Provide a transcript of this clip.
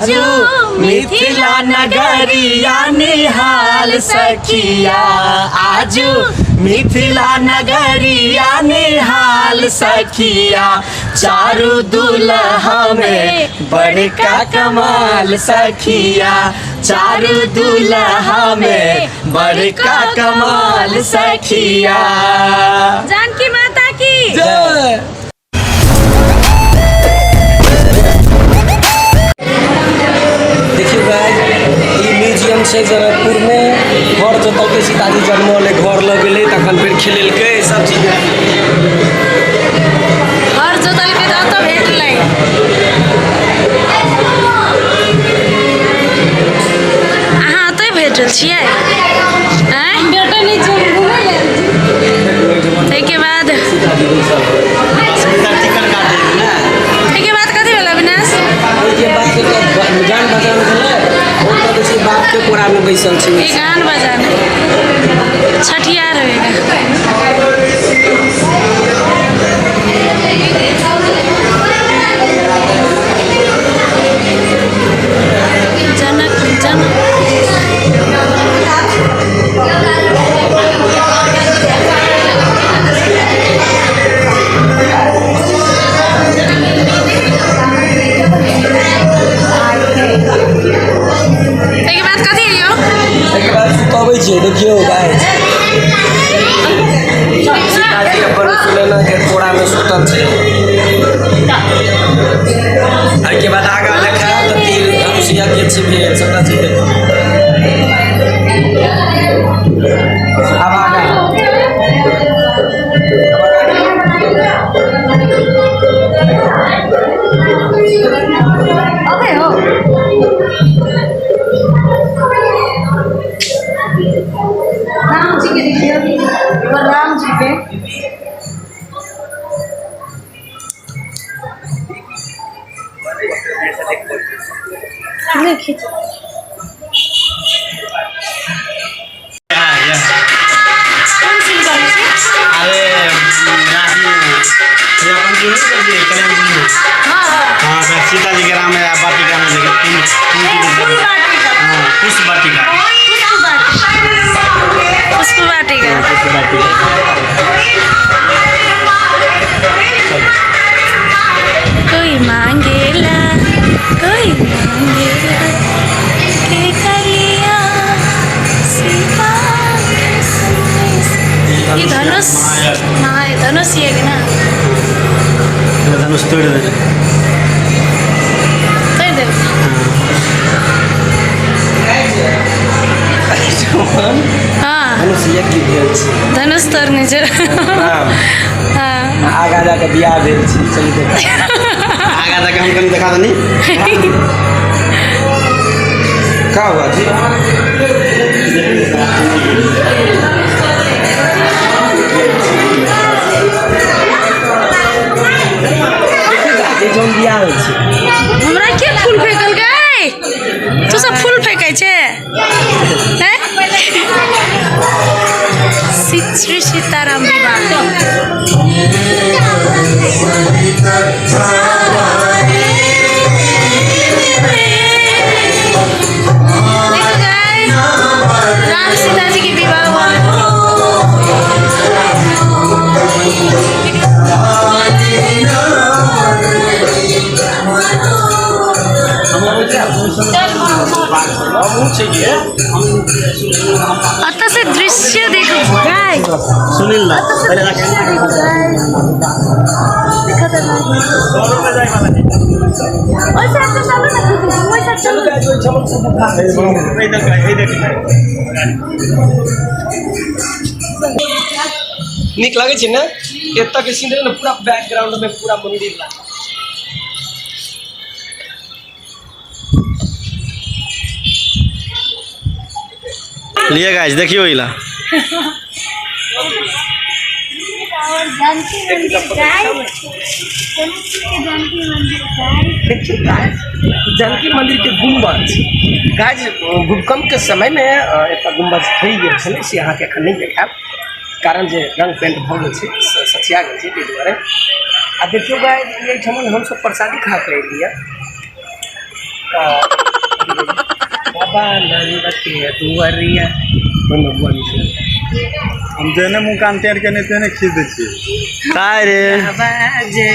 आजू मिथिला नगरिया निहाल सखिया, आजू मिथिला नगरिया निहाल सखिया, चारू दुल्हा में बड़का कमाल सखिया, चारू दुल्हा में बड़का कमाल सखिया। जानकी माता की जय। देखियौ गाइस, ई म्यूजियम छै जनकपुर में। घर जोतलकै, सीताजी जन्मल, घर लग गेलै, तखन फेर खेलेलकै सब चीज। घर जोतलकै तऽ ओतऽ भेटलै। अहाँ ओतऽ भेटल छियै? आँय? भेटै नहि छियै, घुमै लए। ताहिके बाद सीताजी बैसल। टिकट काटै ने। ताहिके बाद कथी भेल अविनाश? ओहिके बाद ओतऽ गान बजान भेलै। ओतऽ जे छै बापके कोरामे बैसल छै। ई गान बजान छठियार होएगा। जनक जनक। ताहिके बाद कथी यौ? ताहिके बाद सुतबै छियै। देखियौ गाइस, सीताजी अपन सुनैना के कोरामे सुतल छै। एहिके बाद आगाँ देखायब तऽ तीर धनुष यज्ञ छै भेल, सबटा चीज देखब। आब आगाँ। अबे हो। राम जी के देखियौ, बलराम जी के। नहि खींच। कोन सीन करै छी? अरे राति अपन जी नहीं कर दिए कल्याण जी। हाँ हाँ। हाँ, तो सीता जी के राम है वाटिका में लेके तीन फूल वाटिका। हाँ, पुष्प वाटिका। पुष्प वाटिका, पुष्प वाटिका। पुष्प वाटिका। कोई मांगेला, कोई मांगेला के कलिया सीता के संदेश। ई धनुष, हाँ, ई धनुष ये ना? धनुष तोड़ दे। तोड़ दे। हाँ। धनुष यज्ञ भेल छै। धनुष तोड़ने छै। राम। हाँ। आगाँ जाके बियाह भेल छै, चलू देखा। आगा जाके हम कनी देखा दनी। का हुआ जी? देखियौ, जौन बियाह होइ छै। हमरा के फूल फेंकल गए? तू सब फूल फेंकै छै हैं? श्री सीताराम विवाह। देखो गाइस, राम सीता जी के विवाह हुआ। अतः से दृश्य देखो गाइस। सुनील ना पहले। ओइ साइड से चलू ना, ओइ साइड चलू। इधर इधर। नीक लगै छै ने एतऽ के सीन? ने पूरा बैकग्राउंड में पूरा मंदिर लागल। लिए गाइस, देखियो इला। जानकी मंदिर गाइस, जनकपुर के जानकी मंदिर गाइस। देखिए गाइस, जानकी मंदिर के गुम्बज। गाइस, भूकंप के समय में एकटा गुम्बज ढहि गेल छलै, से अहाँके एखन नहि देखायब, कारण जे रंग पेंट भऽ गेल छै, सठिया गेल छै, ताहि दुआरे। आ देखियौ गाइस, एहिठाम हमसब प्रसादी खा कऽ एलियै तऽ बाबा नंद के दुआरिया। ओहिमे बुआ जी छै। हम जेने मुँह कान टेढ़ के नहि तेने खींच दै छियै। काय रे? बाजे।